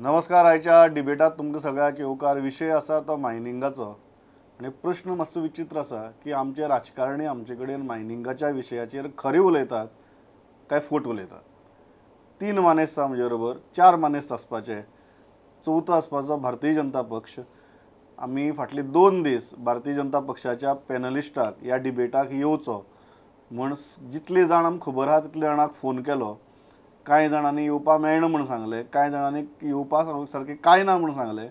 नमस्कार. आयच्या डिबेटात तुमकां सगळ्यांक येवकार. विशय आसा तो मायनिंगाचो आनी प्रश्न मातसो विचित्र आसा की आमचे राजकारणी आमचे कडेन मायनिंगाच्या विशयाचेर खरें उलयतात काय फट उलयतात. तीन मानेस्त आसा म्हजे बरोबर, चार मानेस्त आसपाचे, चवथो आसपाचो भारतीय जनता पक्ष. आमी फाटले 2 दीस भारतीय जनता पक्षाच्या पॅनलिस्टाक ह्या डिबेटाक येवचो म्हूण जितले जाण आमकां खबर आहा तितले जाणांक फोन केलो. कांय जाणांनी येवपाक मेळना म्हूण सांगलें, कांय जाणांनी येवपाक सारकें कांय ना म्हूण सांगलें,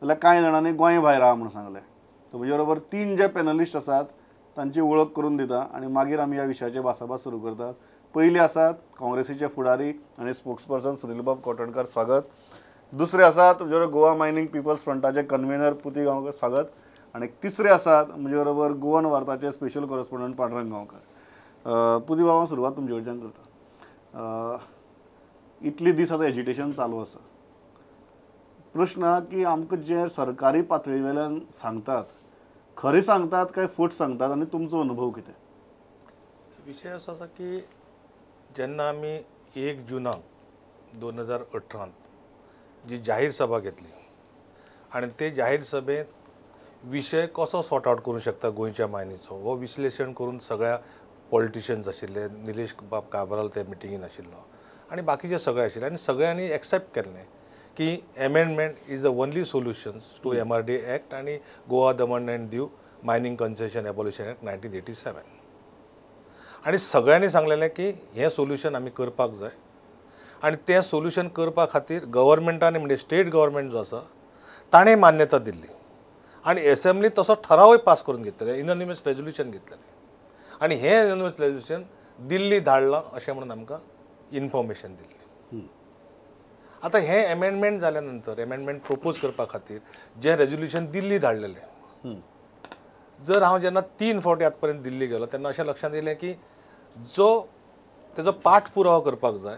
जाल्यार कांय जाणांनी गोंय भायर आहा म्हूण सांगलें. सो म्हजे बरोबर 3 जे पॅनलिस्ट आसात तांची वळख करून दिता आनी मागीर आमी ह्या विशयाचेर भासाभास सुरू करतात. पयले आसात काँग्रेसीचे फुडारी आनी स्पोक्सपर्सन सुनीलबाब कोटणकर, स्वागत. दुसरे आसात म्हजे बरोबर गोवा मायनींग पिपल्स फ्रंटाचे कन्व्हिनर पुती गांवकर, स्वागत. आनी तिसरे आसात म्हजे बरोबर गोवन वार्ताचे स्पेशल कॉरस्पोंडंट पांडुरंग गांवकर. पुती बाबा, हांव सुरवात तुमचे कडच्यान करता. इतले दीस आतां एजिटेशन चालू आसा. प्रश्न आहा की आमकां जे सरकारी पातळी वेल्यान सांगतात खरें सांगतात काय फट सांगतात आनी तुमचो अनुभव कितें? विशय असो आसा की जेन्ना आमी 1 जुनाक 2018 जी जाहीर सभा घेतली आनी ते जाहीर सभेंत विशय कसो सॉर्ट आवट करूंक शकता गोंयच्या मायनीचो हो विश्लेशण करून सगळ्या पॉलिटिशियन्स आशिल्ले, निलेश बाब काब्राल ते मिटिंगेन आशिल्लो आनी बाकीचे सगळे आशिल्ले आनी सगळ्यांनी एक्सेप्ट केल्लें की amendment is the only solutions to MRD act आनी Goa Daman and Diu mining concession abolition act 1987. आनी सगळ्यांनी सांगलेलें की हें सोल्युशन आमी करपाक जाय आनी तें सोल्युशन करपा खातीर गव्हर्मेंटान म्हणजे स्टेट गव्हर्मेंट जो आसा ताणें मान्यता दिल्ली आनी एसेंब्ली तसो ठरावय पास करून घेतलेले, युनानिमस रेजोल्युशन घेतलेलें आनी हें युनानिमस रेजोल्युशन दिल्ली धाडलां अशें म्हणून आमकां इन्फॉर्मेशन दिल्ली. आतां हें एमेंडमेंट जाल्या नंतर एमेंडमेंट प्रपोज करपा खातीर जें रेजोल्युशन दिल्ली धाडलेलें, जर हांव जेन्ना 3 फावटी आतां पर्यंत दिल्ली गेलो तेन्ना अशें लक्षांत येयलें की जो तेजो पाठ पुरावो करपाक जाय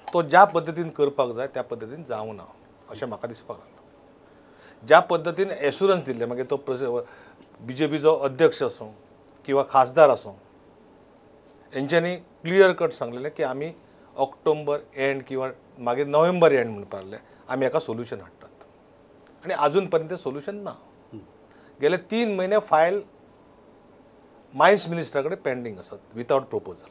तो ज्या पद्दतीन करपाक जाय त्या पद्दतीन जावंक ना अशें म्हाका दिसपाक लागलें. ज्या पद्दतीन एश्युरन्स दिल्लें मागीर तो बीजेपीचो अध्यक्ष आसूं किंवा खासदार आसूं, हेंच्यांनी क्लियर कट सांगलेलें की आमी ऑक्टोबर एंड किंवा मागीर नोव्हेंबर एंड म्हणपाक लागले आमी हाका सोल्युशन हाडटात आनी आजून पर्यंत तें सोल्युशन ना. गेले 3 म्हयने फायल मायन्स मिनिस्टरा कडेन पेंडींग आसात विदावट प्रपोजल.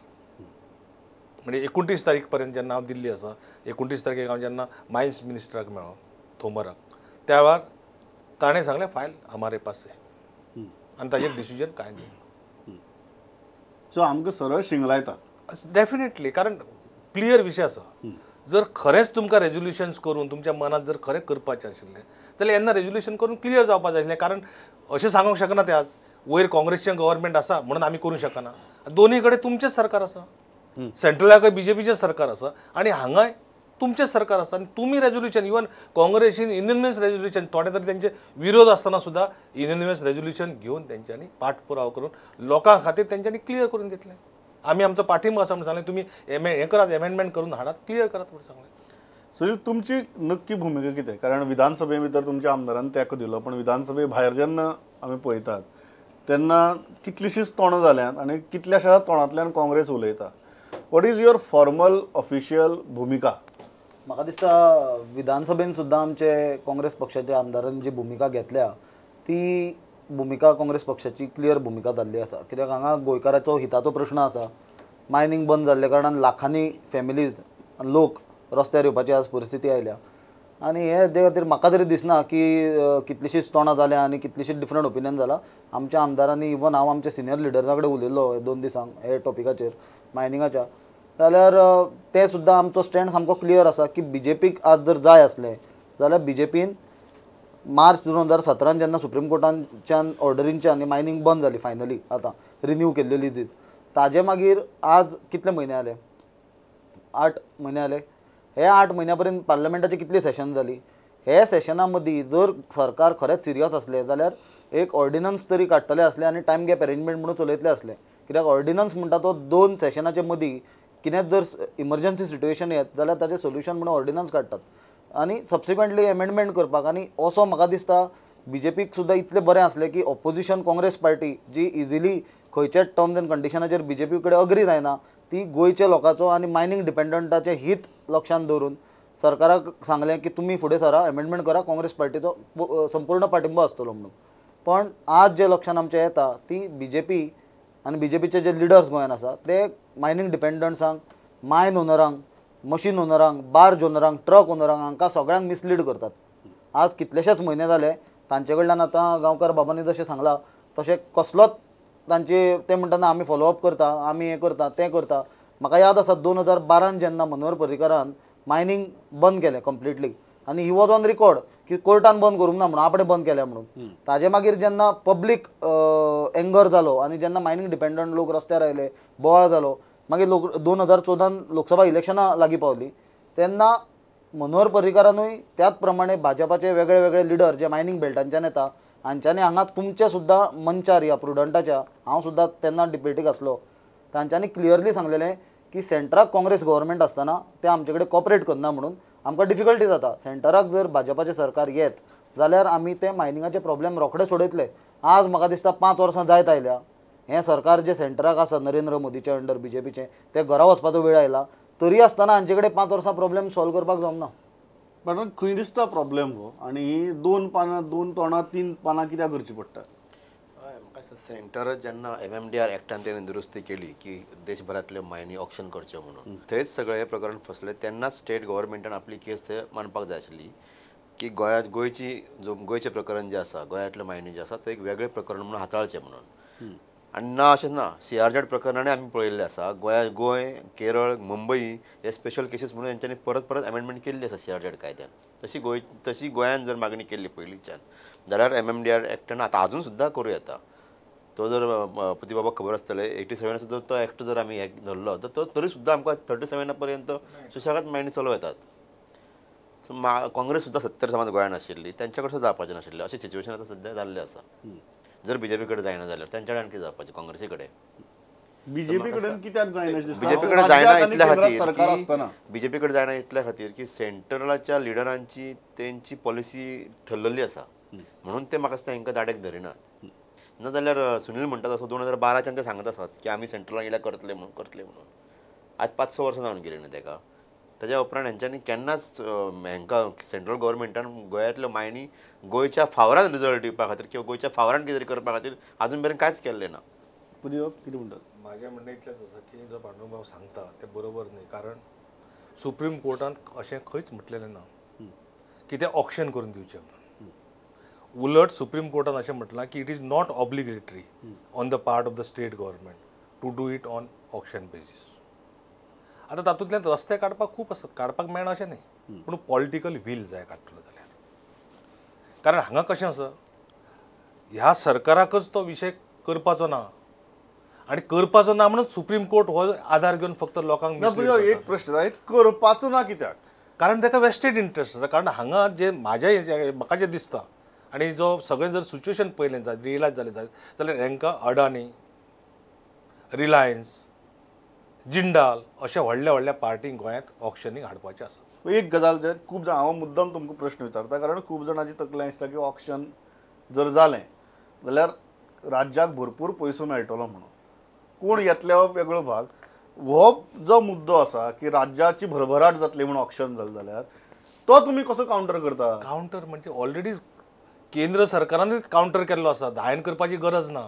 म्हणजे 29 तारीख पर्यंत जेन्ना हांव दिल्ली आसा, 29 तारखेक हांव जेन्ना मायन्स मिनिस्टराक मेळ्ळो थोमराक, त्या वेळार ताणें सांगलें फायल हमारे पास है आनी ताजेर डिसिजन कांय घेयना. सो आमकां सरळ शिंगलायतात डेफिनेटली, कारण क्लियर विशय आसा. जर खरेंच तुमकां रेजोल्युशन्स करून तुमच्या मनांत जर खरें करपाचें आशिल्लें जाल्यार येन्ना रेजोल्युशन करून क्लियर जावपाक जाय आशिल्लें. कारण अशें सांगूंक शकना ते आज वयर काँग्रेसचें गव्हर्मेंट आसा म्हणून आमी करूंक शकना. दोनूय कडेन तुमचेंच सरकार आसा, सेंट्रलाकय बीजेपीचें सरकार आसा आनी हांगाय तुमचें सरकार आसा आनी तुमी रेजोल्युशन इवन काँग्रेसीन युनानिमस रेजोल्युशन थोडे तरी तेंचे विरोध आसतना सुद्दां युनानिमस रेजोल्युशन घेवन तेंच्यांनी पाठपुरावो करून लोकां खातीर तेंच्यांनी क्लियर करून घेतलें. आमी आमचो पाठिंबो आसा म्हणून सांगलें, तुमी हें करात, एमेंडमेंट करून हाडात, क्लियर करात म्हणून सांगलें. सो तुमची नक्की भुमिका कितें? कारण विधानसभे भितर तुमच्या आमदारान तेंको दिलो, पण विधानसभे भायर जेन्ना आमी पळयतात तेन्ना कितलीशींच तोंडां जाल्यांत आनी कितल्याशाच तोंडांतल्यान काँग्रेस उलयता. What is your formal official भुमिका? म्हाका दिसता विधानसभेन सुद्दां आमचे काँग्रेस पक्षाच्या आमदारांनी जी भुमिका घेतल्या ती भुमिका काँग्रेस पक्षाची क्लियर भुमिका जाल्ली आसा. कित्याक हांगा गोंयकाराचो हिताचो प्रश्न आसा. मायनींग बंद जाल्ल्या कारणान लाखांनी फॅमिलीज लोक रस्त्यार येवपाची आज परिस्थिती आयल्या आनी हे जे खातीर म्हाका तरी दिसना की कितलीशींच तोंडां जाल्या आनी कितलीशींच डिफरंट ओपिनियन जाला. आमच्या आमदारांनी इवन हांव आमच्या सिनियर लिडर्सां कडेन उलयल्लो 2 दिसांक हे टॉपिकाचेर मायनिंगाच्या, जाल्यार ते सुद्दां आमचो स्टँड सामको क्लियर आसा की बीजेपीक आज जर जाय आसलें जाल्यार बीजेपीन मार्च 2017 जेन्ना सुप्रीम कोर्टाच्यान ऑर्डरींच्यान मायनींग बंद जाली फायनली आतां रिन्यू केल्ली लिजीज, ताजे मागीर आज कितले म्हयने आले, 8 म्हयने आले. हे 8 म्हयन्या पर्यंत पार्लमेंटाची कितली सेशन जाली. हे सेशना मदीं जर सरकार खरेंच सिरियस आसलें जाल्यार एक ऑर्डिनन्स तरी काडटले आसले आनी टायम गॅप अरेंजमेंट म्हणून चलयतले आसले. कित्याक ऑर्डिनन्स म्हणटा तो 2 सेशनाचे मदीं कितेंच जर इमर्जन्सी सिट्युएशन येत जाल्यार ताजें सोल्युशन म्हणून ऑर्डिनन्स काडटात आनी सबसिक्वंटली एमेंडमेंट करपाक. आनी असो म्हाका दिसता बीजेपीक सुद्दां इतलें बरें आसलें की ऑपोजिशन काँग्रेस पार्टी जी इजिली खंयच्याच टर्म्स एंड कंडिशनाचेर बीजेपी कडेन अग्री जायना ती गोंयच्या लोकांचो आनी मायनींग डिपेंडंटाचें हित लक्षांत दवरून सरकाराक सांगलें की तुमी फुडें सरा, एमेंडमेंट करा, काँग्रेस पार्टीचो संपूर्ण पाठिंबो आसतलो म्हणून. पण आज जे लक्षान आमचें येता ती बी जे पी आनी बी जे पीचे जे लिडर्स गोंयान आसा ते मायनींग डिपेंडंट्सांक, मायन ओनरांक, मशीन ओनरांक, बार्ज ओनरांक, ट्रक ओनरांक हांकां सगळ्यांक मिसलीड करतात. आज कितलेशेच म्हयने जाले तांचे कडल्यान आतां गांवकार बाबांनी जशें सांगलां तशें कसलोच तांचे ते म्हणटा ना आमी फॉलोअप करता, आमी हें करता तें करता. म्हाका याद आसा 2012 जेन्ना मनोहर पर्रीकारान मायनींग बंद केलें कंप्लिटली आनी he was on record की कोर्टान बंद करूंक ना म्हणून आपणें बंद केलें म्हणून. ताजे मागीर जेन्ना पब्लीक एंगर जालो आनी जेन्ना मायनींग डिपेंडंट लोक रस्त्यार आयले, बोवाळ जालो, मागीर लोक 2014 लोकसभा इलेक्शनां लागीं पावलीं तेन्ना मनोहर पर्रीकारानूय त्याच प्रमाणे भाजपाचे वेगळे वेगळे लिडर जे मायनींग बेल्टांच्यान येता हांच्यांनी हांगा तुमचे सुद्दां मंचार ह्या प्रुडंटाच्या हांव सुद्दां तेन्ना डिबेटीक आसलो, तांच्यांनी क्लियरली सांगलेलें की सेंट्राक काँग्रेस गव्हर्मेंट आसतना ते आमचे कडेन कॉपरेट करना म्हणून आमकां डिफिकल्टी जाता. सेंटराक जर भाजपाचें सरकार येत जाल्यार आमी ते मायनिंगाचे प्रॉब्लेम रोखडे सोडयतले. आज म्हाका दिसता 5 वर्सां जायत आयल्या हें सरकार जें सेंटराक आसा नरेंद्र मोदीच्या अंडर बी जे पीचें तें घरा वचपाचो वेळ आयला, तरी आसतना हांचे कडेन 5 वर्सां प्रॉब्लेम सॉल्व करपाक जावंक ना. पण खंय दिसता प्रॉब्लेम हो आनी ही 2 पानां 2 तोंडां 3 पानां कित्याक करची पडटा? हय, म्हाका दिसता सेंटर जेन्ना MMDR एक्टान तेणें दुरुस्ती केली की देशभरांतल्यो मायनी ऑक्शन करच्यो म्हणून, थंयच सगळें हें प्रकरण फसलें. तेन्नाच स्टेट गव्हर्मेंटान आपली केस थंय मांडपाक जाय आशिल्ली की गोंयची जो गोंयचें प्रकरण जें आसा, गोंयांतल्यो मायनी जें आसा तें एक वेगळें प्रकरण म्हणून हाताळचें म्हणून. आनी ना अशें ना, CRZ प्रकरणांनी आमी पळयल्लें आसा, गोंय, केरळ, मुंबई हे स्पेशल केसीस म्हणून हेंच्यांनी परत परत एमेंडमेंट केल्ली आसा CRZ कायद्यान. तशी गोंयान जर मागणी केल्ली पयलींच्यान जाल्यार MMDR एक्टान आतां आजून सुद्दां करूं येता. तो जर पुतीबाबाक खबर आसतलें 87 सुद्दां तो एक्ट जर आमी हे धरलो तर तो तरी सुद्दां आमकां 37 पर्यंत सुशेगाद मायणी चलोवं येतात. सो काँग्रेस सुद्दां 70 समाज गोंयान आशिल्ली, तेंच्या कडेन सुद्दां जावपाचें नाशिल्लें. अशें सिच्युएशन आतां सद्या जाल्लें आसा. जर बीजेपी कडेन जायना जाल्यार त्यांच्या कडेन कितें जावपाचें? काँग्रेसी कडेन बीजेपी कडेन कित्याक जायना? बीजेपी कडेन जायना इतल्या खातीर, बीजेपी कडेन जायना इतल्या खातीर की सेंट्रलाच्या लिडरांची तेंची पॉलिसी ठरलेली आसा म्हणून ते म्हाका दिसता हेंकां दाडेक धरिनात. ना जाल्यार सुनील म्हणटा तसो 2012च्यान ते सांगत आसात की आमी सेंट्रलान येयल्यार करतले म्हणून करतले म्हणून. आज 5-6 वर्सां जावन गेली न्हू तेका. ताज्या उपरांत हेंच्यांनी केन्नाच हेंकां सेंट्रल गव्हर्मेंटान गोंयांतल्यो मायनी गोंयच्या फावरान रिजल्ट दिवपा खातीर किंवा गोंयच्या फावरान कितें तरी करपा खातीर आजून मेरेन कांयच केल्लें ना. कितें म्हणटात? म्हाजें म्हणणें इतलेंच आसा की जो पांडुरंग सांगता तें बरोबर न्ही, कारण सुप्रीम कोर्टान अशें खंयच म्हटलेलें ना की तें ऑक्शन करून दिवचें म्हणून. उलट सुप्रीम कोर्टान अशें म्हटलां की it is not obligatory on the part of the state government to do it on auction basis. आतां तातूंतल्यान रस्ते काडपाक खूब आसात, काडपाक मेळना अशें न्ही, पूण पॉलिटिकल वील जाय काडटलो जाल्यार. कारण हांगा कशें आसा, ह्या सरकाराकच तो विशय करपाचो ना आनी करपाचो ना म्हणून सुप्रीम कोर्ट हो आधार घेवन फक्त लोकांक एक प्रश्न करपाचो ना कित्याक? कारण ताका वेस्टेड इंट्रस्ट आसा. कारण हांगा जे म्हाज्या म्हाका जें दिसता आनी जो सगळें जर सिच्युएशन पळयलें जायत, रियलायज जालें जायत जाल्यार हेंकां अडानी, रिलायन्स, जिंडाल अशा व्हडल्या व्हडल्या पार्टींक गोंयांत ऑक्शनीक हाडपाचें आसा. एक गजाल जे खूब जाण हांव मुद्दम तुमकां प्रश्न विचारता, कारण खूब जाणांची तकली दिसता की ऑक्शन जर जालें जाल्यार राज्याक भरपूर पयसो मेळटलो म्हणून. कोण येतले हो वेगळो भाग, हो जो मुद्दो आसा की राज्याची भरभराट जातली म्हणून ऑक्शन जालें जाल्यार तो तुमी कसो कावंटर करता? कावंटर म्हणजे ऑलरेडी केंद्र सरकारानूच कावंटर केल्लो आसा, हांवें करपाची गरज ना.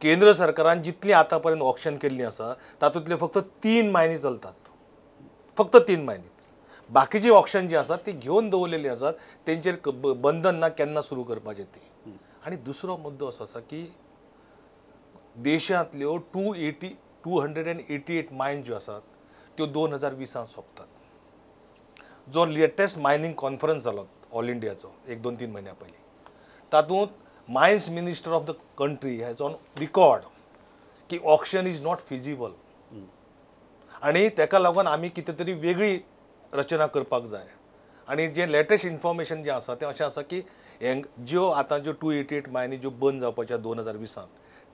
केंद्र सरकारान जितली आतां पर्यंत ऑक्शन केल्ली आसा तातूंतले फक्त 3 मायनी चलतात, फक्त 3 मायनी. बाकीची ऑक्शन जी आसा ती घेवन दवरलेली आसात, तेंचेर बंधन ना केन्ना सुरू करपाचें ती. आनी दुसरो मुद्दो असो आसा की देशांतल्यो 288 मायन ज्यो आसात त्यो 2020 सोंपतात. जो लेटेस्ट मायनींग कॉन्फरन्स जालो ऑल इंडियाचो 1-2-3 म्हयन्या पयलीं, तातूंत mines minister of the country has on record की ऑक्शन is not feasible आनी तेका लागून आमी कितें तरी वेगळी रचना करपाक जाय. आनी जें लेटेस्ट इन्फॉर्मेशन जें आसा तें अशें आसा की ज्यो आतां ज्यो 288 मायनी ज्यो बंद जावपाच्यो 2020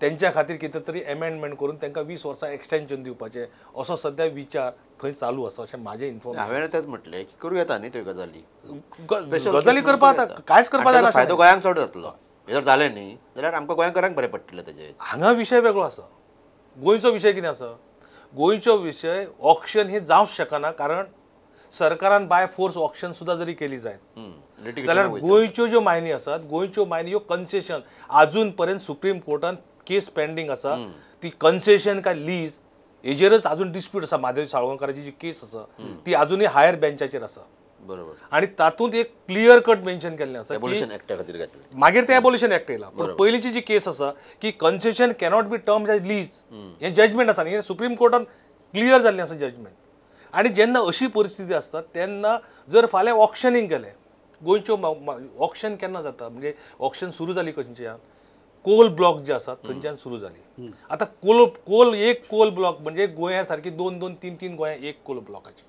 तेंच्या खातीर कितें तरी एमेंडमेंट करून तांकां 20 वर्सां एक्सटेंशन दिवपाचें असो सद्या विचार थंय चालू आसा अशें म्हाजें इन्फॉर्मेशन. हांवें तेंच म्हटलें की करूं येता न्ही त्यो गजाली, गजाली करपाक आतां कांयच करपाक जायना, फायदो गोंयांक चड जातलो. जर जालें न्ही जाल्यार आमकां गोंयकारांक बरें पडटलें तेजें. हांगा विशय वेगळो आसा. गोंयचो विशय कितें आसा? गोंयचो विशय ऑक्शन हें जावंक शकना, कारण सरकारान बाय फोर्स ऑक्शन सुद्दां जरी केली जायत जाल्यार गोंयच्यो ज्यो मायनी आसात, गोंयच्यो मायनी ह्यो कन्सेशन अजून पर्यंत सुप्रीम कोर्टान केस पेंडींग आसा. ती कन्सेशन काय लीज हेजेरच अजून डिस्प्यूट आसा. म्हादेव साळगांवकाराची जी केस आसा ती अजूनय हायर बेंचाचेर आसा. बरोबर. आनी तातूंत एक क्लियर कट मेन्शन केल्लें आसा, एबोलिशन एक्टा खातीर घातलें, मागीर ते एबोलिशन एक्ट येयला. पूण पयलींची जी केस आसा की concession cannot be termed as lease, हें जजमेंट आसा आनी हें सुप्रीम कोर्टान क्लियर जाल्लें आसा जजमेंट. आनी जेन्ना अशी परिस्थिती आसता तेन्ना जर फाल्यां ऑक्शनींग केलें, गोंयच्यो ऑक्शन केन्ना जाता म्हणजे ऑक्शन सुरू जाली खंयच्यान, कोल ब्लॉक जे आसात थंयच्यान सुरू जाली. आतां कोल कोल एक कोल ब्लॉक म्हणजे गोंया सारकी 2 2 3 3 गोंया एक कोल ब्लॉकाची,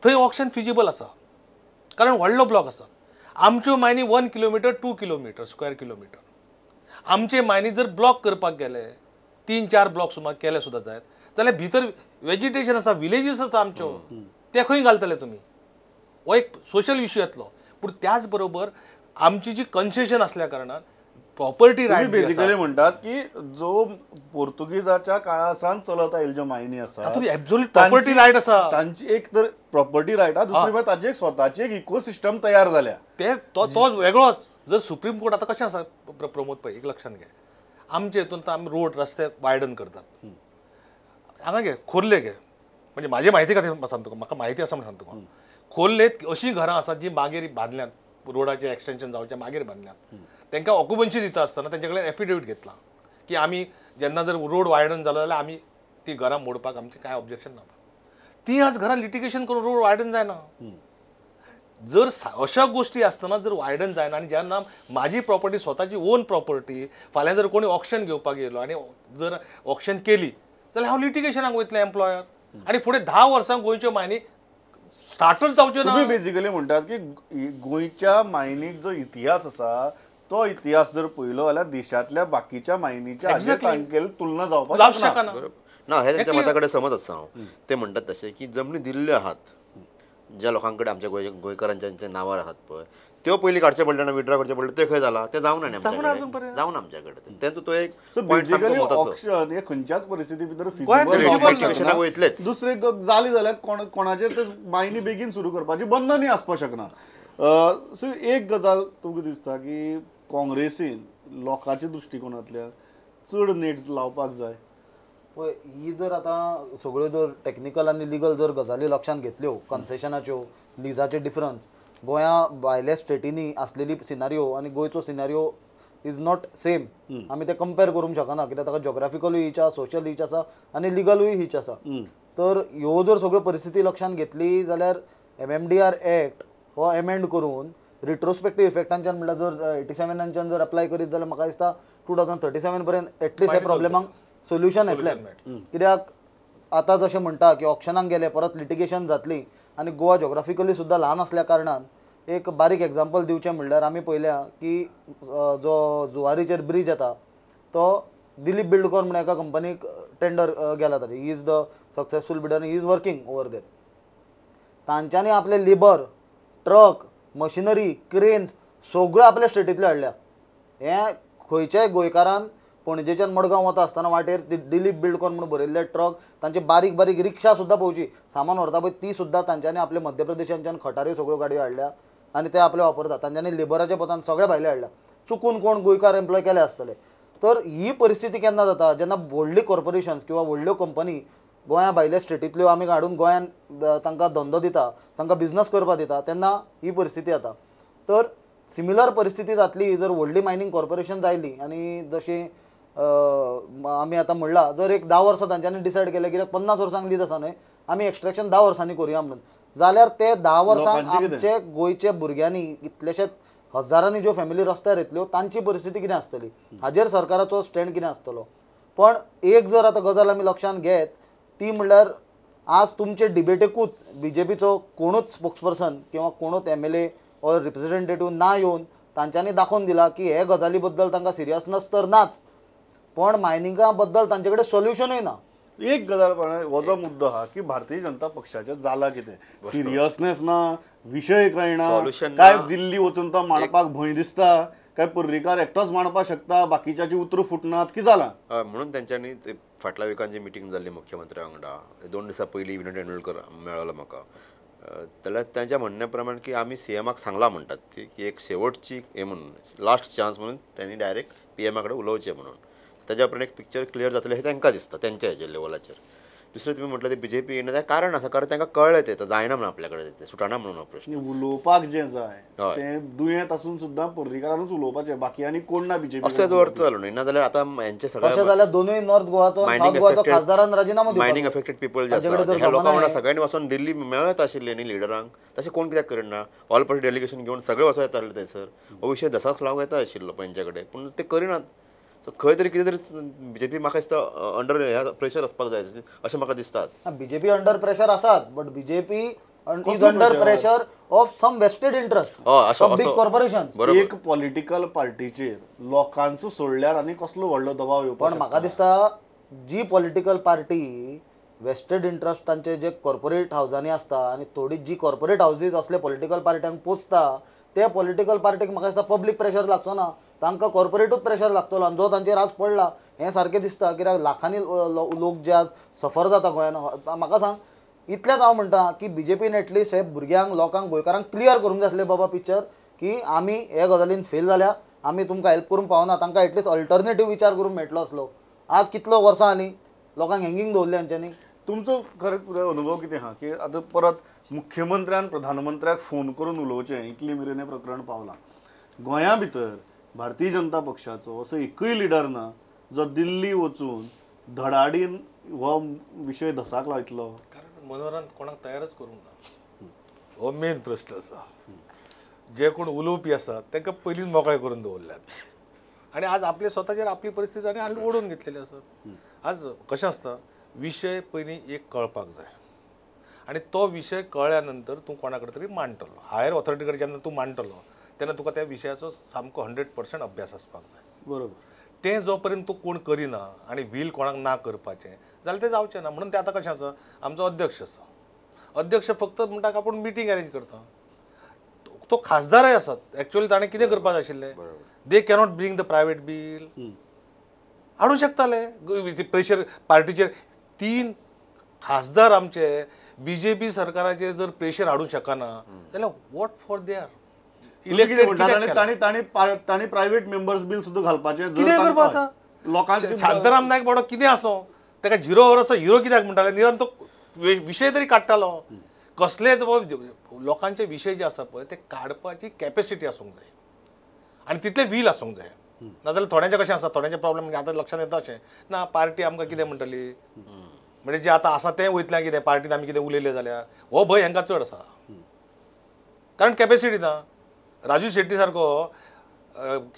थंय ऑक्शन फिजिबल आसा कारण व्हडलो ब्लॉक आसा. आमच्यो Mayani 1 kilometre 2 kilometre square kilometre, आमचे मायनी जर ब्लॉक करपाक गेले 3-4 ब्लॉक सुमार केले सुद्दां जायत जाल्यार भितर वेजिटेशन आसा, विलेजीस आसा आमच्यो, ते खंय घालतले तुमी? हो एक सोशल इश्यू येतलो. पूण त्याच बरोबर आमची जी कन्सेशन आसल्या कारणान प्रॉपर्टी रायट बेसिकली म्हणटात की जो पोर्तुगीजाच्या काळासान चलत आयिल्ले ज्यो मायनी आसा एब्सोल्यूट प्रॉपर्टी रायट आसा, तांची एक तर प्रॉपर्टी रायट आसा, दुसरी म्हळ्यार ताची एक स्वताची एक इकोसिस्टम तयार जाल्या. ते तो वेगळोच. जर सुप्रीम कोर्ट आतां कशें आसा प्रमोद पळय, एक लक्षांत घे, आमचे हितून आतां आमी रोड रस्ते वायडन करतात, हांगा घे खोर्ले घे, म्हणजे म्हाजे म्हायती खातीर सांगता तुका, म्हाका म्हायती आसा म्हण सांगता तुका. खोर्लेत अशीं घरां आसात जी मागीर बांदल्यांत, रोडाचें एक्सटेंशन जावचें मागीर बांदल्यांत, तांकां ऑक्युपन्सी दिता आसतना तेंचे कडेन एफिडेवीट घेतला की आमी जेन्ना जर रोड वायडन जालो जाल्यार आमी ती घरां मोडपाक आमचें कांय ऑब्जेक्शन ना. ती आज घरां लिटिगेशन करून रोड वायडन जायना. जर अशा गोष्टी आसतना जर वायडन जायना आनी जेन्ना म्हाजी प्रॉपर्टी स्वताची ओन प्रॉपर्टी फाल्यां जर कोणी ऑक्शन घेवपाक येयलो आनी जर ऑक्शन केली जाल्यार हांव लिटिगेशनाक वयतलें एम्प्लॉयर, आनी फुडें 10 वर्सां गोंयच्यो मायनी स्टार्टच जावच्यो ना. तुमी बेसिकली म्हणटात की गोंयच्या मायनीक जो इतिहास आसा तो इतिहास जर पळयलो जाल्यार देशांतल्या बाकीच्या मायनीच्या हाजेर तांगेली तुलना जावपाक शकना. ना, हे त्यांच्या मता कडेन समज आसा हांव. ते म्हणटात तशें की जमनी दिल्ल्यो आहात ज्या लोकां कडेन, आमच्या गोंयकारांच्या नांवार आहात पळय, त्यो पयलीं काडचें पडलें ना, विड्रॉ करचें पडलें, तें खंय जालां तें जावना न्ही आमच्याकडेन, जावना आमच्याकडेन. तेंचो तो एक बेसिकली ऑक्शन हे खंयच्याच परिस्थिती भितर फिजिबल वयतलेच. दुसरें जाली जाल्यार कोणाचेर ते मायनी बेगीन सुरू करपाची बंधनूय आसपाक शकना. सो एक गजाल तुमकां दिसता की काँग्रेसीन लोकांच्या दृश्टिकोनांतल्यान चड नेट लावपाक जाय? पळय, ही जर आतां सगळ्यो जर टॅक्निकल आनी लिगल जर गजाली लक्षांत घेतल्यो, कन्सेशनाच्यो, लिजाचे डिफरन्स, गोंया भायल्या स्टेटींनी आसलेली सिनारियो आनी गोंयचो सिनारियो is not same, आमी ते कंपेर करूंक शकना कित्याक ताका जोग्राफिकलूय हिच आसा, सोशल हिच आसा आनी लिगलूय हिच आसा. तर ह्यो जर सगळ्यो परिस्थिती लक्षांत घेतली जाल्यार MMDR act हो एमेंड करून रिट्रोस्पेक्टीव इफेक्टांच्यान म्हणल्यार जर 87 जर अप्लाय करीत जाल्यार म्हाका दिसता 2037 पर्यंत एटलिस्ट ह्या प्रॉब्लेमांक सोल्युशन येतलें. कित्याक आतां जशें म्हणटा की ऑक्शनाक गेले परत लिटिगेशन जातली आनी गोवा जोग्राफिकली सुद्दां ल्हान आसल्या कारणान एक बारीक एग्जाम्पल दिवचें म्हणल्यार आमी पळयल्या की जो जुवारीचेर ब्रीज येता तो दिलीप बिल्डकॉन म्हणून एका कंपनीक टेंडर गेला, तरी he is the successful bidder, he is working over there. तांच्यांनी आपले लेबर, ट्रक, मशिनरी, क्रेन्स सगळ्यो आपल्या स्टेटींतल्यो हाडल्या. हें खंयच्याय गोंयकारान पणजेच्यान मडगांव वता आसतना वाटेर दिलीप बिल्डकॉन म्हणून बरयल्ले ट्रक, तांचे बारीक बारीक रिक्षा सुद्दां पळोवची, सामान व्हरता पळय ती सुद्दां तांच्यांनी आपले मध्य प्रदेशांच्यान खटाऱ्यो सगळ्यो गाडयो हाडल्या आनी ते आपले वापरतात. तांच्यांनी लेबराच्या पतान सगळे भायले हाडल्या, चुकून कोण गोंयकार एम्प्लॉय केले आसतले. तर ही परिस्थिती केन्ना जाता जेन्ना व्हडली कॉर्पोरेशन्स किंवा व्हडल्यो कंपनी गोंया भायल्या स्टेटींतल्यो आमी हाडून गोंयान तांकां धंदो दिता, तांकां बिजनस करपाक दिता, तेन्ना ही परिस्थिती जाता. तर सिमिलर परिस्थिती जातली जर व्हडली मायनींग कॉर्पोरेशन जायली आनी जशी आमी आतां म्हणलां जर एक 10 वर्सां तांच्यांनी डिसायड केलें कित्याक 50 वर्सांक लीज आसा न्हय, आमी एक्स्ट्रेक्शन 10 वर्सांनी करुया म्हणून, जाल्यार ते 10 वर्सांक आमचे गोंयचे भुरग्यांनी कितलेशेच हजारांनी ज्यो फॅमिली रस्त्यार येतल्यो तांची परिस्थिती कितें आसतली, हाजेर सरकाराचो स्टँड कितें आसतलो. पण एक जर आतां गजाल आमी लक्षांत घेत ती म्हणल्यार आज तुमचे डिबेटेकूच बीजेपीचो कोणूच स्पोक्सपर्सन किंवा कोणूच MLA or representative ना येवन तांच्यांनी दाखोवन दिला की हे गजाली बद्दल तांकां सिरियसनस तर नाच, पण मायनिंगा बद्दल तांचे कडेन सोल्युशनूय ना. एक गजाल हो जो मुद्दो आहा की भारतीय जनता पक्षाचे जाला कितें, सिरियसनेस ना, विशय कळना, काय दिल्ली वचून तो मांडपाक भंय दिसता, काय पर्रीकार एकटोच मांडपाक शकता, बाकीच्याची उतरां फुटनात की जाला म्हणून तेंच्यांनी फाटल्या विकान जी मिटींग जाल्ली मुख्यमंत्र्या वांगडा 2 दिसां पयलीं विनय तेंडुलकर मेळ्ळो म्हाका जाल्यार तांच्या म्हणण्या प्रमाण की आमी सी एमाक सांगलां म्हणटात ती की एक शेवटची हें म्हणून लास्ट चान्स म्हणून तांणी डायरेक्ट पी एमा कडेन उलोवचें म्हणून. ताज्या उपरांत एक पिक्चर क्लियर जातलें हें तांकां दिसता तेंच्या हेजेर लेवलाचेर. दुसरें तुमी म्हटलें ते बी जे पी येयना तें कारण आसा, कारण तांकां कळ्ळें तें जायना म्हणून आपल्या कडेन तें सुटाना म्हणून हो प्रश्न. उलोवपाक जें जाय तें दुयेंत आसून सुद्दां पर्रीकारानूच उलोवपाचें, बाकी आनी कोण ना बीजेपी. अशेंच अर्थ जालो न्ही, ना जाल्यार आतां हेंचे सगळे तशें जाल्यार दोनूय नॉर्थ गोवाचो सावथ गोवाचो खासदारान राजिनामो दिवपाचो. मायनींग अफेक्टेड पिपल जे आसा ह्या लोकां वांगडा सगळ्यांनी वचोन दिल्ली मेळत आशिल्ले न्ही लिडरांक, तशें कोण कित्याक करिना? ऑल पार्टी डेलिगेशन घेवन सगळे वचों येताले थंयसर, हो विशय दसाच लावंक येता आशिल्लो तेंच्या कडेन, पूण ते करिनात. सो खंय तरी कितें तरी बीजेपी म्हाका दिसता अंडर ह्या प्रेशर आसपाक जाय अशें म्हाका दिसता. बीजेपी अंडर प्रेशर आसात, but BJP is under pressure of some vested interest of big corporation. एक पॉलिटिकल पार्टीचेर लोकांचो सोडल्यार आनी कसलो व्हडलो दबाव येवपाक. पण म्हाका दिसता जी पॉलिटिकल पार्टी वेस्टेड इंट्रस्ट तांचे जे कॉर्पोरेट हावजांनी आसता आनी थोडी जी कॉर्पोरेट हावजीज असले पॉलिटिकल पार्ट्यांक पोसता ते पॉलिटिकल पार्टीक म्हाका दिसता पब्लीक प्रेशर लागचो ना, तांकां कॉर्पोरेटूच प्रेशर लागतलो आनी जो तांचेर आज पडला हें सारकें दिसता. कित्याक लाखांनी लोक जे आज सफर जाता गोंयान. म्हाका सांग इतलेंच हांव म्हणटा की बीजेपीन एटलिस्ट हे भुरग्यांक लोकांक गोंयकारांक क्लियर करूंक जाय आसलें बाबा पिक्चर की आमी हे गजालीन फेल जाल्या, आमी तुमकां हेल्प करूंक पावना. तांकां एटलिस्ट अल्टरनेटीव विचार करूंक मेळटलो आसलो. आज कितलो वर्सां जालीं लोकांक हँगींग दवरलें हांच्यांनी. तुमचो खरेंच अनुभव कितें आहा की आतां परत मुख्यमंत्र्यान प्रधानमंत्र्याक फोन करून उलोवचें इतली मेरेन हें प्रकरण पावलां. गोंया भितर भारतीय जनता पक्षाचो असो एकूय लिडर ना जो दिल्ली वचून धडाडीन हो विशय धसाक लायतलो. कारण मनोहरान कोणाक तयारच करूंक ना, हो मेन प्रश्न आसा. जे कोण उलोवपी आसा तांकां पयलींच मोकळे करून दवरल्यात आनी आज आपले स्वताचेर आपली परिस्थिती आनी ओडून घेतलेली आसात. आज कशें आसता, विशय पयलीं एक कळपाक जाय आनी तो विशय कळ्ळ्या नंतर तूं कोणा कडेन तरी मांडटलो, हायर ऑथॉरिटी कडेन जेन्ना तूं मांडटलो तेन्ना तुका त्या विशयाचो सामको 100% अभ्यास आसपाक जाय. बरोबर. तें जो पर्यंत तूं कोण करिना आनी व्हील कोणाक ना करपाचें जाल्यार तें जावचें ना. म्हणून तें आतां कशें आसा, आमचो अध्यक्ष आसा, अध्यक्ष फक्त म्हणटा आपूण मिटींग अरेंज करता, तो खासदारय आसात. एक्चुअली ताणें कितें करपाक जाय आशिल्लें, they cannot bring the private bill हाडूं शकताले प्रेशर पार्टीचेर. 3 खासदार आमचे बीजेपी सरकाराचेर जर प्रेशर हाडूं शकना जाल्यार what for they are elected. तांणी प्रायव्हेट मेंबर्स बील सुद्दां घालपाचें कितें करपा लोकांक. शांताराम नायक बाबडो कितें आसूं ताका झिरो वरसो हिरो कित्याक म्हणटाले, निदान तो विशय तरी काडटालो. कसलेच लोकांचे विशय जे आसा पळय ते काडपाची कॅपेसिटी आसूंक जाय आनी तितले व्हील आसूंक जाय. नाजाल्यार थोड्यांचें कशें आसा, थोड्यांचे प्रॉब्लेम म्हणजे आतां लक्षांत येता अशें ना पार्टी आमकां कितें म्हणटली, म्हणजे जें आतां आसा तें वयतलें कितें पार्टीन आमी कितें उलयलें जाल्यार हो भंय हांकां चड आसा, कारण कॅपेसिटी ना. राजू शेट्टी सारको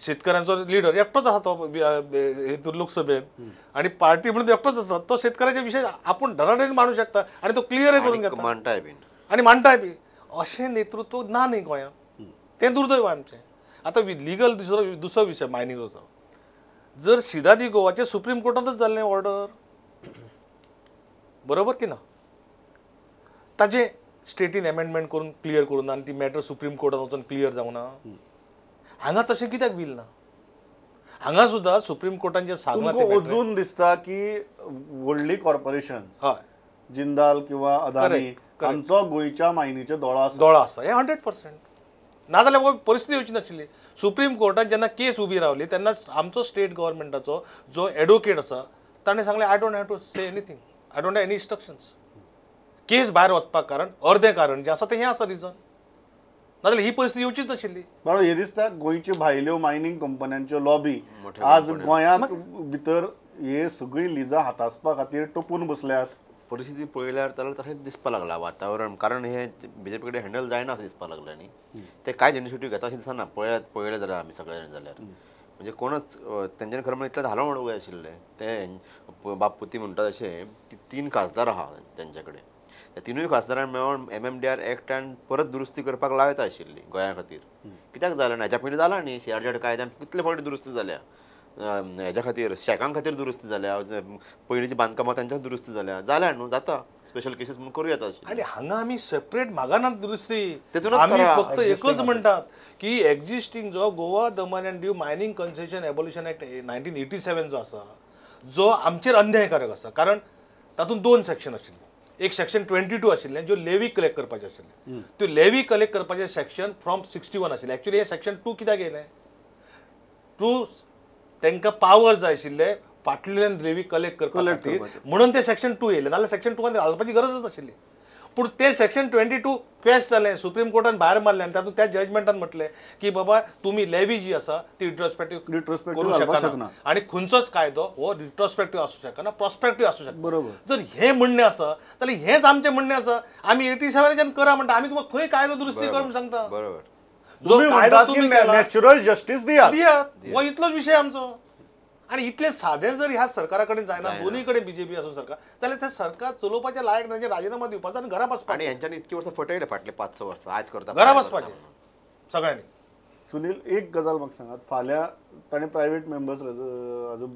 शेतकऱ्यांचो लिडर एकटोच आसा तो हेतून लोकसभेत आनी पार्टी म्हणून एकटोच आसा, तो शेतकऱ्याचे विशय आपूण धडाडीन मांडू शकता आनी तो क्लियरय करून घेता मांडटाय बीन आनी मांडटाय बी. अशें नेतृत्व ना न्ही गोंयांत, तें दुर्दैव आमचें. आतां लिगल दुसरो विशय मायनिंगाचो, जर सिदादी गोवाचें सुप्रीम कोर्टांतच जाल्लें ऑर्डर बरोबर की ना, ताजें स्टेटीन एमेंडमेंट करून क्लियर करूं ना आनी ती मॅटर सुप्रीम कोर्टान वचून क्लियर जावं ना, हांगा तशें कित्याक बील ना? हांगा सुद्दां सुप्रीम कोर्टान जें सांगलां अजून दिसता की व्हडली कॉर्पोरेशन हय जिंदाल किंवा अदानी हांचो गोंयच्या मायनीचो दोळो आसा, हें 100%. नाजाल्यार परिस्थिती येवची नाशिल्ली. सुप्रीम कोर्टान जेन्ना केस उबी रावली तेन्ना आमचो स्टेट गव्हर्मेंटाचो जो एडवोकेट आसा ताणें सांगलें I don't have to say anything, I don't have any instructions. Case भायर वचपाक कारण अर्दें कारण जें आसा तें हें आसा रिजन, नाजाल्यार ही परिस्थिती येवचीच नाशिल्ली. बरोबर. हें दिसता गोंयच्यो भायल्यो मायनींग कंपन्यांच्यो लॉबी आज गोंयांत भितर हे सगळीं लिजां हातासपा खातीर टोपून बसल्यात. परिस्थिती पळयल्यार जाल्यार तशेंच दिसपाक लागला वातावरण, कारण हे बीजेपी कडेन हँडल जायना अशें दिसपाक लागलें न्ही. ते कांयच इनिशिएटीव घेता अशें दिसना पळयलें जाल्यार आमी सगळ्यांनी जाल्यार म्हणजे कोणच तेंच्यांनी खरें म्हणल्यार इतलें धालोवन उडोवंक जाय आशिल्लें. ते बापुती म्हणटा तशें की 3 खासदार आहा तेंच्या कडेन, त्या 3 खासदारांक मेळोन MMDR एक्टान परत दुरुस्ती करपाक लायता आशिल्ली गोंया खातीर. कित्याक जालें ना? हेच्या पयलीं जालां न्ही CRZ कायद्यान कितले फावटी दुरुस्ती जाल्या, हेज्या खातीर शॅकां खातीर दुरुस्ती जाल्या, पयलींची बांदकामां तांच्या दुरुस्ती जाल्या, जाल्या न्हू जाता स्पेशल केसीस म्हणून करूं येता. आनी हांगा आमी सेपरेट मागनात दुरुस्ती, आमी फक्त एकच म्हणटात की एक्झिस्टींग जो Goa Daman and Diu mining concession abolition act 1987 जो आसा जो आमचेर अन्यायकारक आसा, कारण तातूंत 2 सेक्शन आशिल्ले. एक सेक्शन 22 आशिल्लें ज्यो लेवी कलेक्ट करपाचें आशिल्लें, त्यो लेवी कलेक्ट करपाचें सेक्शन फ्रॉम 61 आशिल्लें. एक्चुअली हे सेक्शन 2 कित्याक येयलें, 2 तांकां पावर जाय आशिल्ले फाटल्यान लेवी कलेक्ट करपा खातीर, म्हणून ते सेक्शन 2 येयलें, नाल्यार सेक्शन 2 घालपाची गरजच नाशिल्ली. पूण ते सेक्शन 22 क्वेश जालें, सुप्रीम कोर्टान भायर मारलें आनी तातूंत त्या जजमेंटान म्हटलें की बाबा तुमी लेवी जी आसा ती रिट्रोस्पेक्टीव करूं शकना आनी खंयचोच कायदो हो रिट्रोस्पेक्टीव आसूं शकना, प्रोस्पेक्टीव आसूं शकना. बरोबर. जर हें म्हणणें आसा जाल्यार हेंच आमचें म्हणणें आसा, आमी 87 करा म्हणटा, आमी तुमकां खंय कायदो दुरुस्ती कर म्हूण सांगता. बरोबर. जो कायदो तुमी नॅचरल जस्टीस दियात, दियात, हो इतलोच विशय आमचो. आनी इतलें सादें जर ह्या सरकारा कडेन जायना, दोनूय कडेन बीजेपी आसूं सरकार, जाल्यार तें सरकार चलोवपाचें लायक ना, राजिनामा दिवपाचो आनी घरा बसपाचें. आनी हेंच्यांनी इतकी वर्सां फटयलें, फाटले 5-6 वर्सां आयज करता, घरा बसपाचें सगळ्यांनी. सुनील, एक गजाल म्हाका सांगात, फाल्यां ताणें प्रायवेट मेंबर्स हाजो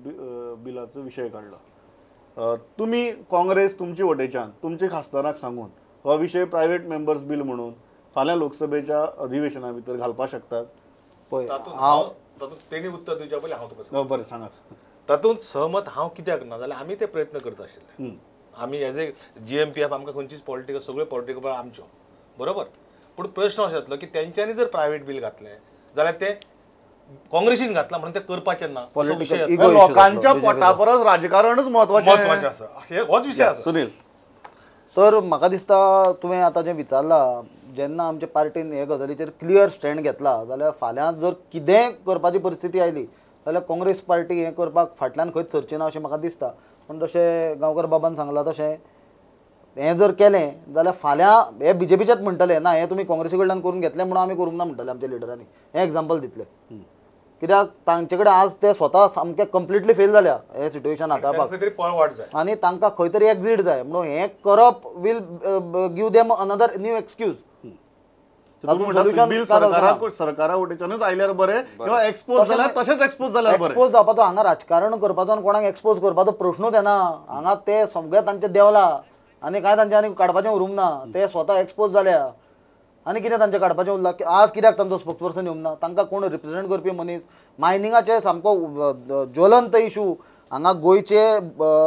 बिलाचो विशय काडलो, तुमी काँग्रेस तुमचे वटेच्यान तुमचे खासदाराक सांगून हो विशय प्रायवेट मेंबर्स बील म्हणून फाल्यां लोकसभेच्या अधिवेशना भितर घालपाक शकतात? पळय हांव तातूंत तेणी उत्तर दिवच्या पयलीं हांव तुका सांगता. बरें सांगात. तातूंत सहमत हांव कित्याक ना जाल्यार आमी ते प्रयत्न करता आशिल्ले. आमी एज ए GMPF आमकां खंयचीच पॉलिटिकल, सगळ्यो पॉलिटिकल आमच्यो, बरोबर. पूण प्रश्न असो जातलो की तेंच्यांनी जर प्रायवेट बील घातलें जाल्यार तें काँग्रेसीन घातलां म्हणून तें करपाचें ना, लोकांच्या पोटा परस राजकारणच म्हत्वाचें आसा, होच विशय आसा. सुनील, तर म्हाका दिसता तुवें आतां जें विचारलां, जेन्ना आमचे पार्टीन हे गजालीचेर क्लियर स्टँड घेतला जाल्यार फाल्यां जर कितेंय करपाची परिस्थिती आयली जाल्यार काँग्रेस पार्टी हें करपाक फाटल्यान खंयच सरची ना अशें म्हाका दिसता. पूण जशें गांवकर बाबान सांगलां तशें हें जर केलें जाल्यार फाल्यां हे बीजेपीचेच म्हणटले ना हें तुमी काँग्रेसी कडल्यान करून घेतलें म्हणून आमी करूंक ना म्हणटले आमच्या लिडरांनी, हें एग्जाम्पल दितले. कित्याक तांचे कडेन आज ते स्वता सामके कंप्लिटली फेल जाल्या हे सिट्युएशन हाताळपाक आनी तांकां खंय तरी एक्झीट जाय, म्हणून हें करप will give them another new excuse. सरकारा वटेच्यानच आयल्यार बरें किंवा एक्सपोज जाल्यार तशेंच एक्सपोज जाल्यार बरें. एक्सपोज जावपाचो हांगा राजकारण करपाचो आनी कोणाक एक्सपोज करपाचो प्रश्नूच येना. हांगा ते सगळे तांचे देंवला आनी कांय तांचे आनी काडपाचें उरूंक ना, ते स्वता एक्सपोज जाल्या आनी कितें तांचें काडपाचें उरलां. आज कित्याक तांचो स्पोक्सपर्सन येवंक ना, तांकां कोण रिप्रेझेंट करपी मनीस. मायनिंगाचे सामको ज्वलंत इशू हांगा गोंयचे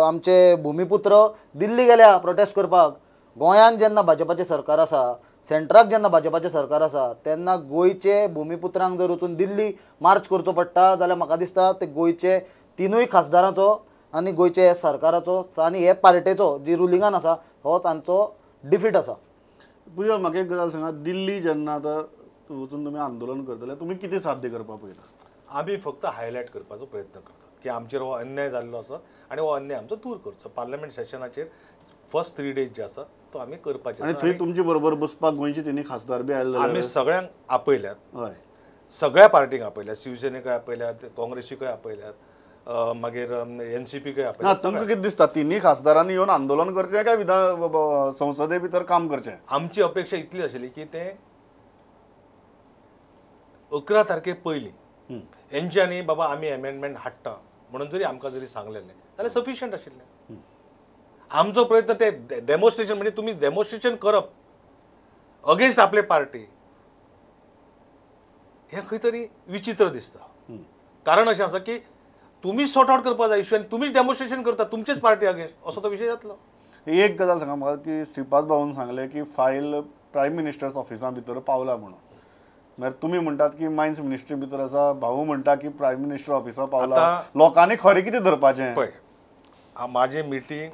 आमचे भुमिपुत्र दिल्ली गेल्या प्रोटेस्ट करपाक. गोंयांत जेन्ना भाजपाचें सरकार आसा, सेंट्राक जेन्ना भाजपाचें सरकार आसा, तेन्ना गोंयचे भुमिपुत्रांक जर वचून दिल्ली मार्च करचो पडटा जाल्यार म्हाका दिसता ते गोंयचे तिनूय खासदारांचो आनी गोंयचे सरकाराचो आनी हे पार्टेचो जी रुलिंगान आसा हो तांचो डिफीट आसा. पुजा, म्हाका एक गजाल सांगा, दिल्ली जेन्ना आतां वचून तुमी आंदोलन करतले, तुमी कितें साध्य करपाक पळयता? आमी फक्त हायलायट करपाचो प्रयत्न करतात की आमचेर हो अन्याय जाल्लो आसा आनी हो अन्याय आमचो दूर करचो. पार्लमेंट सेशनाचेर फर्स्ट 3 डेज जे आसा तो आमी करपाचे. आनी थंय तुमचे बरोबर बसपाक गोंयचे तिनूय खासदार बी आयले? आमी सगळ्यांक आपयल्यात, हय, सगळ्या पार्टींक आपयल्यात, शिवसेनेकय आपयल्यात, काँग्रेसीकय आपयल्यात, मागीर एनसीपीकय आपयल्यात. तुमकां कितें दिसता, तिनूय खासदारांनी येवन आंदोलन करचें काय विधान संसदे भितर काम करचें? आमची अपेक्षा इतली आशिल्ली की ते 11 तारखे पयलीं हेंच्यांनी बाबा आमी एमेंडमेंट हाडटा म्हणून जरी आमकां जरी सांगलेलें जाल्यार सफिशियंट आशिल्लें. आमचो प्रयत्न ते डेमॉन्स्ट्रेशन म्हणजे तुमी डेमॉन्स्ट्रेशन करप अगेन्स्ट आपले पार्टी हें खंय तरी विचित्र दिसता. कारण अशें आसा की तुमी सॉर्ट आवट करपाक जाय इश्यू आनी तुमीच डेमॉन्स्ट्रेशन करता तुमचेच पार्टी अगेन्स्ट, असो तो विशय जातलो. एक गजाल सांगा म्हाका की श्रीपाद भाऊन सांगलें की फायल प्रायम मिनिस्टर्स ऑफिसा भितर पावला म्हणून, मागीर तुमी म्हणटात की मायन्स मिनिस्ट्री भितर आसा, भाऊ म्हणटा की प्रायम मिनिस्टर ऑफिसा पावला, लोकांनी खरें कितें धरपाचें? पळय, म्हाजें मिटींग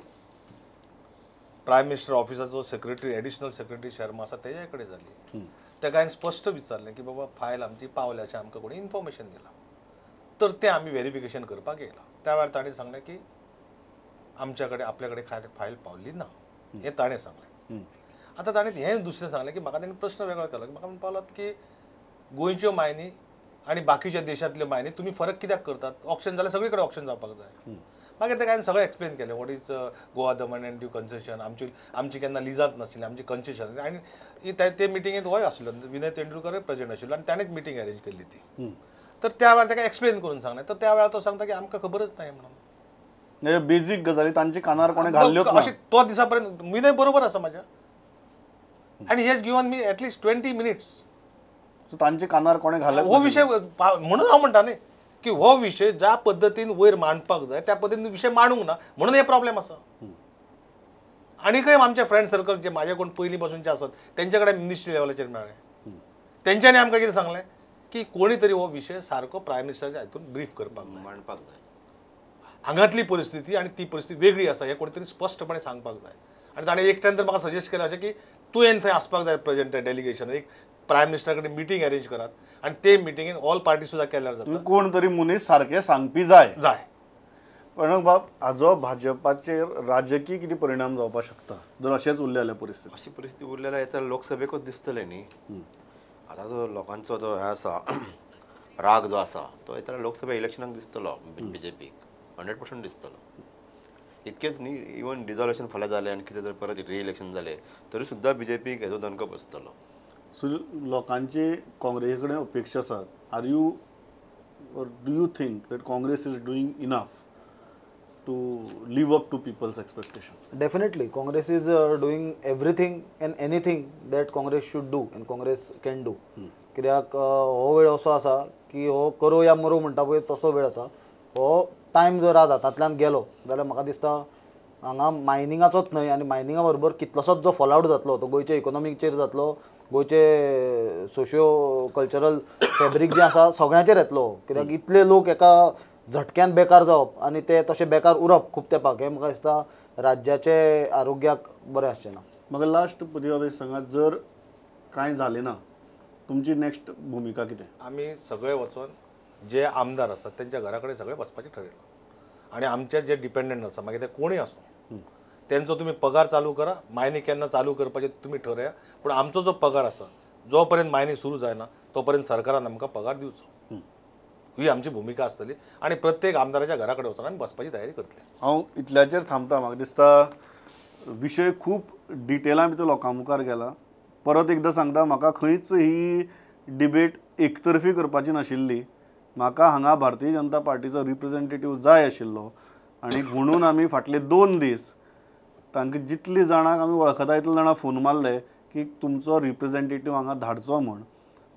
प्रायम मिनिस्टर ऑफिसाचो सेक्रेटरी, एडिशनल सेक्रेटरी शर्मा आसा तेज्या कडेन जाली. ताका हांवें स्पश्ट विचारलें की बाबा फायल आमची पावल्या अशें आमकां कोणी इन्फॉर्मेशन दिलां, तर तें आमी व्हेरिफिकेशन करपाक येयलां. त्या वेळार ताणें सांगलें की आमच्या कडेन आपल्या कडेन फायल पावली ना, हें ताणें सांगलें. आतां ताणें हें दुसरें सांगलें की म्हाका ताणें प्रश्न वेगळो केलो की म्हाका म्हणपाक लागलो की गोंयच्यो मायनी आनी बाकीच्या देशांतल्यो मायनी तुमी फरक कित्याक करतात? ऑक्शन जाल्यार सगळे कडेन ऑक्शन जावपाक जाय. मागीर ताका हांवें सगळें एक्सप्लेन केलें, what is Goa Daman and Diu concession, आमची आमची केन्ना लिजांत नाशिल्ली, आमची कन्सेशन. आनी ते मिटिंगेंत होय आसलो, विनय तेंडुलकर प्रेजेंट आशिल्लो आनी ताणेंच मिटींग अरेंज केल्ली ती. तर त्या वेळार ताका एक्सप्लेन करून सांगलें, तर त्या वेळार तो सांगता की आमकां खबरच नाय म्हणून. बेजीक गजाली तांच्या कानार कोणें घाल्ल्योच ना. अशें तो दिसा पर्यंत विनय बरोबर आसा म्हाज्या, आनी he has given me at least 20 minutes. तांच्या कानार कोणें घालें हो विशय म्हणून हांव म्हणटा न्ही की हो विशय ज्या पद्दतीन वयर मांडपाक जाय त्या पद्दतीन विशय मांडूंक ना म्हणून हे प्रॉब्लेम आसा. आनीकय आमचे फ्रेंड सर्कल जे माझे कोण पयलीं पासूनचे आसात तेंच्या कडेन मिनिस्ट्री लेवलाचेर मेळ्ळे, तेंच्यांनी आमकां कितें सांगलें की कोणी तरी हो विशय सारको प्रायम मिनिस्टराच्या हातून ब्रीफ करपाक जाय, मांडपाक जाय. हांगातली परिस्थिती आनी ती परिस्थिती वेगळी आसा हें कोणी तरी स्पश्टपणे सांगपाक जाय. आनी ताणें एकट्यान तर म्हाका सजेस्ट केलें अशें की तुवें थंय आसपाक जाय प्रेजेंट त्या डेलिगेशन, एक प्रायम मिनिस्टरा कडेन मिटींग अरेंज करात आनी ते मिटिंगेन ऑल पार्टी सुद्दां केल्यार जाता. कोण तरी मनीस सारकें सांगपी जाय जाय. पण बाब हाजो भाजपाचेर राजकीय कितें परिणाम जावपाक शकता जर अशेंच उरलें जाल्यार परिस्थिती? अशी परिस्थिती उरली जाल्यार येता लोकसभेकूच दिसतलें न्ही. आतां जो लोकांचो जो हें आसा राग जो आसा तो येता लोकसभा इलेक्शनाक दिसतलो, बीजेपीक 100% दिसतलो. इतकेच न्ही, इवन डिजॉल्युशन फाल्यां जालें आनी कितें जर परत रिइलेक्शन जालें तरी सुद्दां बीजेपीक हेजो दणको बसतलो. सो लोकांचे काँग्रेसी कडेन अपेक्षा आसात. Are you or do you think that Congress is doing enough to live up to people's expectation? Definitely, Congress is doing everything and anything that Congress should do and Congress can do. कित्याक हो वेळ असो आसा की हो करो या मरो म्हणटा पळय तसो वेळ आसा. हो टायम जर आज हातांतल्यान गेलो जाल्यार म्हाका दिसता हांगा मायनिंगाचोच न्हय आनी मायनिंगा बरोबर कितलोसोच जो फॉलआवट जातलो तो गोंयचे इकोनॉमीचेर जातलो, गोंयचे सोशियो कल्चरल फॅब्रीक जें आसा सगळ्यांचेर येतलो. कित्याक इतले लोक एका झटक्यान बेकार जावप आनी ते तशे बेकार उरप खूब तेंपाक हें म्हाका दिसता राज्याचे आरोग्याक बरें आसचें ना. म्हाका लास्ट पुदिबाब सांगात, जर कांय जालें ना तुमची नेक्स्ट भुमिका कितें? आमी सगळे वचोन जे आमदार आसात तेंच्या घरा कडेन सगळे वचपाचें ठरयलां आनी आमचे जे डिपेंडंट आसा मागीर ते कोणूय आसूं तेंचो तुमी पगार चालू करा, मायनी केन्ना चालू करपाचें तुमी ठरया, पूण आमचो जो पगार आसा जो पर्यंत मायनी सुरू जायना तो पर्यंत सरकारान आमकां पगार दिवचो, ही आमची भुमिका आसतली आनी प्रत्येक आमदाराच्या घरा कडेन वचून आमी बसपाची तयारी करतले. हांव इतल्याचेर थांबता. म्हाका दिसता विशय खूब डिटेलां भितर लोकां मुखार गेला. परत एकदां सांगता, म्हाका खंयच ही डिबेट एकतर्फी करपाची नाशिल्ली. म्हाका हांगा भारतीय जनता पार्टीचो रिप्रेझेंटेटीव जाय आशिल्लो आनी म्हणून आमी फाटले 2 दीस तांकां जितली जाणांक आमी वळखता इतले जाणां फोन मारले की तुमचो रिप्रेझेंटेटीव हांगा धाडचो म्हूण.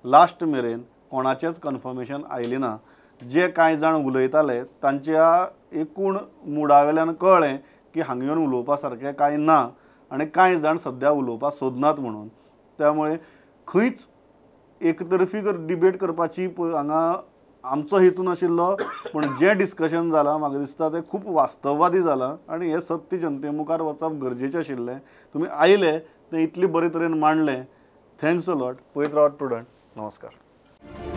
लास्ट मेरेन कोणाचेंच कन्फर्मेशन आयलें ना. जे कांय जाण उलयताले तांच्या एकूण मुडावेल्यान कळ्ळें की हांगा येवन उलोवपा सारकें कांय ना आनी कांय जाण सद्या उलोवपाक सोदनात म्हणून. त्यामुळे खंयच एकतर्फी डिबेट करपाची हांगा आमचो हेतू नाशिल्लो, पूण जें डिस्कशन जालां म्हाका दिसता तें खूब वास्तववादी जालां आनी हें सत्य जनते मुखार वचप गरजेचें आशिल्लें. तुमी आयले तें इतले बरे तरेन मांडलें, thanks a lot. पळयत रावात प्रुडंट. नमस्कार.